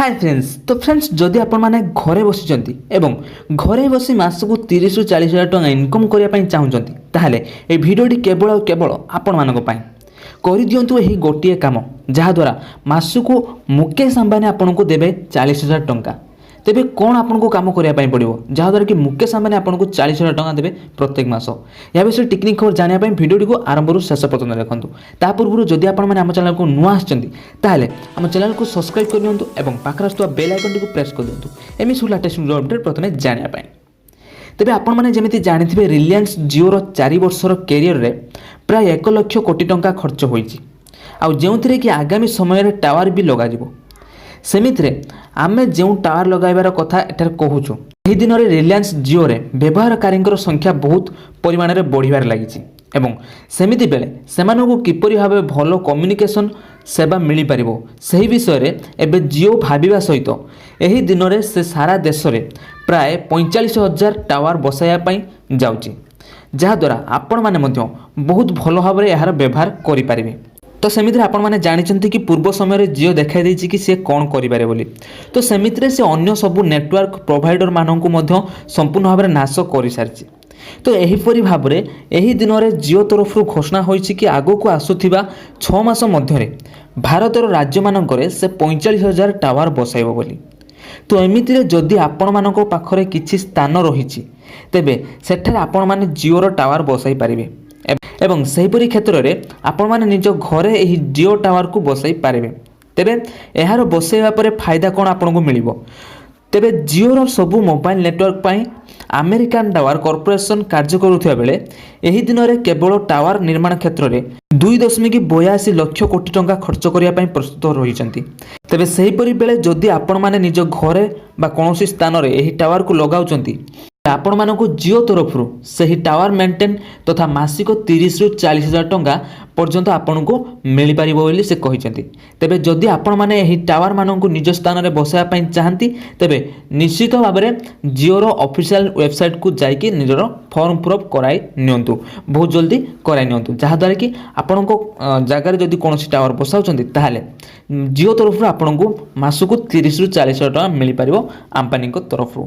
High friends, ତ friends, ଯଦି ଆପଣମାନେ ଘରେ ବସିଛନ୍ତି ଏବଂ ଘରେ ବସି ମାସକୁ 30ରୁ 40 ହଜାର ଟଙ୍କା ଇନକମ୍ କରିବା ପାଇଁ ଚାହୁଁଛନ୍ତି, ତାହେଲେ ଏହି ଭିଡ଼ିଓଟି କେବଳ ଆଉ କେବଳ ଆପଣମାନଙ୍କ ପାଇଁ। କରିଦିଅନ୍ତୁ ଏହି ଗୋଟିଏ କାମ, ଯାହାଦ୍ୱାରା ମାସକୁ ମୁକେଶ ଆମ୍ବାନୀ ଆପଣଙ୍କୁ ଦେବେ 40,000 ଟଙ୍କା। ତେବେ କ'ଣ ଆପଣଙ୍କୁ କାମ କରିବା ପାଇଁ ପଡ଼ିବ, ଯାହାଦ୍ୱାରା କି ମୁକେଶ ଆମ୍ବାନୀ ଆପଣଙ୍କୁ 40,000 ଟଙ୍କା ଦେବେ ପ୍ରତ୍ୟେକ ମାସ? ଏହା ବିଷୟରେ ଟିକିନିଖି ଖବର ଜାଣିବା ପାଇଁ ଭିଡ଼ିଓଟିକୁ ଆରମ୍ଭରୁ ଶେଷ ପର୍ଯ୍ୟନ୍ତ ଦେଖନ୍ତୁ। ତା ପୂର୍ବରୁ ଯଦି ଆପଣମାନେ ଆମ ଚ୍ୟାନେଲକୁ ନୂଆ ଆସିଛନ୍ତି, ତାହେଲେ ଆମ ଚ୍ୟାନେଲକୁ ସବସ୍କ୍ରାଇବ୍ କରିନିଅନ୍ତୁ ଏବଂ ପାଖରେ ଆସୁଥିବା ବେଲ୍ ଆଇକନ୍ଟିକୁ ପ୍ରେସ୍ କରିଦିଅନ୍ତୁ, ଏମିତି ସବୁ ଲାଟେଷ୍ଟ ଭିଡ଼ିଓ ଅପଡ଼େଟ୍ ପ୍ରଥମେ ଜାଣିବା ପାଇଁ। ତେବେ ଆପଣମାନେ ଯେମିତି ଜାଣିଥିବେ, ରିଲାଏନ୍ସ ଜିଓର 4 ବର୍ଷର କ୍ୟାରିୟରରେ ପ୍ରାୟ 1 ଲକ୍ଷ କୋଟି ଟଙ୍କା ଖର୍ଚ୍ଚ ହୋଇଛି। ଆଉ ଯେଉଁଥିରେ କି ଆଗାମୀ ସମୟରେ ଟାୱାର ବି ଲଗାଯିବ। ସେମିତିରେ ଆମେ ଯେଉଁ ଟାୱାର ଲଗାଇବାର କଥା ଏଠାରେ କହୁଛୁ, ଏହି ଦିନରେ ରିଲାଏନ୍ସ ଜିଓରେ ବ୍ୟବହାରକାରୀଙ୍କର ସଂଖ୍ୟା ବହୁତ ପରିମାଣରେ ବଢ଼ିବାରେ ଲାଗିଛି ଏବଂ ସେମିତି ବେଳେ ସେମାନଙ୍କୁ କିପରି ଭାବେ ଭଲ କମ୍ୟୁନିକେସନ୍ ସେବା ମିଳିପାରିବ, ସେହି ବିଷୟରେ ଏବେ ଜିଓ ଭାବିବା ସହିତ ଏହି ଦିନରେ ସେ ସାରା ଦେଶରେ ପ୍ରାୟ 45,000 ଟାୱାର ବସାଇବା ପାଇଁ ଯାଉଛି, ଯାହାଦ୍ୱାରା ଆପଣମାନେ ମଧ୍ୟ ବହୁତ ଭଲ ଭାବରେ ଏହାର ବ୍ୟବହାର କରିପାରିବେ। ତ ସେମିତିରେ ଆପଣମାନେ ଜାଣିଛନ୍ତି କି ପୂର୍ବ ସମୟରେ ଜିଓ ଦେଖାଇ ଦେଇଛି କି ସେ କ'ଣ କରିପାରେ ବୋଲି। ତ ସେମିତିରେ ସେ ଅନ୍ୟ ସବୁ ନେଟୱାର୍କ ପ୍ରୋଭାଇଡ଼ରମାନଙ୍କୁ ମଧ୍ୟ ସମ୍ପୂର୍ଣ୍ଣ ଭାବରେ ନାଶ କରିସାରିଛି। ତ ଏହିପରି ଭାବରେ ଏହି ଦିନରେ ଜିଓ ତରଫରୁ ଘୋଷଣା ହୋଇଛି କି ଆଗକୁ ଆସୁଥିବା 6 ମାସ ମଧ୍ୟରେ ଭାରତର ରାଜ୍ୟମାନଙ୍କରେ ସେ 45,000 ଟାୱାର ବସାଇବ ବୋଲି। ତ ଏମିତିରେ ଯଦି ଆପଣମାନଙ୍କ ପାଖରେ କିଛି ସ୍ଥାନ ରହିଛି, ତେବେ ସେଠାରେ ଆପଣମାନେ ଜିଓର ଟାୱାର ବସାଇ ପାରିବେ ଏବଂ ସେହିପରି କ୍ଷେତ୍ରରେ ଆପଣମାନେ ନିଜ ଘରେ ଏହି ଜିଓ ଟାୱାରକୁ ବସାଇ ପାରିବେ। ତେବେ ଏହାର ବସାଇବା ପରେ ଫାଇଦା କ'ଣ ଆପଣଙ୍କୁ ମିଳିବ? ତେବେ ଜିଓର ସବୁ ମୋବାଇଲ ନେଟୱାର୍କ ପାଇଁ ଆମେରିକାନ ଟାୱାର କର୍ପୋରେସନ କାର୍ଯ୍ୟ କରୁଥିବା ବେଳେ ଏହି ଦିନରେ କେବଳ ଟାୱାର ନିର୍ମାଣ କ୍ଷେତ୍ରରେ 2.82 ଲକ୍ଷ କୋଟି ଟଙ୍କା ଖର୍ଚ୍ଚ କରିବା ପାଇଁ ପ୍ରସ୍ତୁତ ରହିଛନ୍ତି। ତେବେ ସେହିପରି ବେଳେ ଯଦି ଆପଣମାନେ ନିଜ ଘରେ ବା କୌଣସି ସ୍ଥାନରେ ଏହି ଟାୱାରକୁ ଲଗାଉଛନ୍ତି, ଆପଣମାନଙ୍କୁ ଜିଓ ତରଫରୁ ସେହି ଟାୱାର ମେଣ୍ଟେନ୍ ତଥା ମାସିକ 30ରୁ 40 ହଜାର ଟଙ୍କା ପର୍ଯ୍ୟନ୍ତ ଆପଣଙ୍କୁ ମିଳିପାରିବ ବୋଲି ସେ କହିଛନ୍ତି। ତେବେ ଯଦି ଆପଣମାନେ ଏହି ଟାୱାରମାନଙ୍କୁ ନିଜ ସ୍ଥାନରେ ବସାଇବା ପାଇଁ ଚାହାନ୍ତି, ତେବେ ନିଶ୍ଚିତ ଭାବରେ ଜିଓର ଅଫିସିଆଲ ୱେବସାଇଟ୍କୁ ଯାଇକି ନିଜର ଫର୍ମ ଫିଲ୍ଅପ୍ କରାଇ ନିଅନ୍ତୁ, ବହୁତ ଜଲ୍ଦି କରାଇ ନିଅନ୍ତୁ, ଯାହାଦ୍ୱାରା କି ଆପଣଙ୍କ ଜାଗାରେ ଯଦି କୌଣସି ଟାୱାର ବସାଉଛନ୍ତି, ତାହେଲେ ଜିଓ ତରଫରୁ ଆପଣଙ୍କୁ ମାସକୁ 30ରୁ 40 ହଜାର ଟଙ୍କା ମିଳିପାରିବ ଆମ୍ବାନୀଙ୍କ ତରଫରୁ।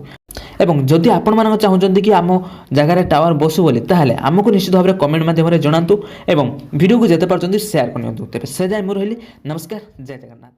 ଏବଂ ଯଦି ଆପଣମାନଙ୍କ ଚାହୁଁଛନ୍ତି କି ଆମ ଜାଗାରେ ଟାୱାର ବସୁ ବୋଲି, ତାହେଲେ ଆମକୁ ନିଶ୍ଚିତ ଭାବରେ କମେଣ୍ଟ ମାଧ୍ୟମରେ ଜଣାନ୍ତୁ ଏବଂ ଭିଡ଼ିଓକୁ ଯେତେ ପାରୁଛନ୍ତି ସେୟାର କରିନିଅନ୍ତୁ। ତେବେ ସେ ଯାଏ ମୁଁ ରହିଲି। ନମସ୍କାର, ଜୟ ଜଗନ୍ନାଥ।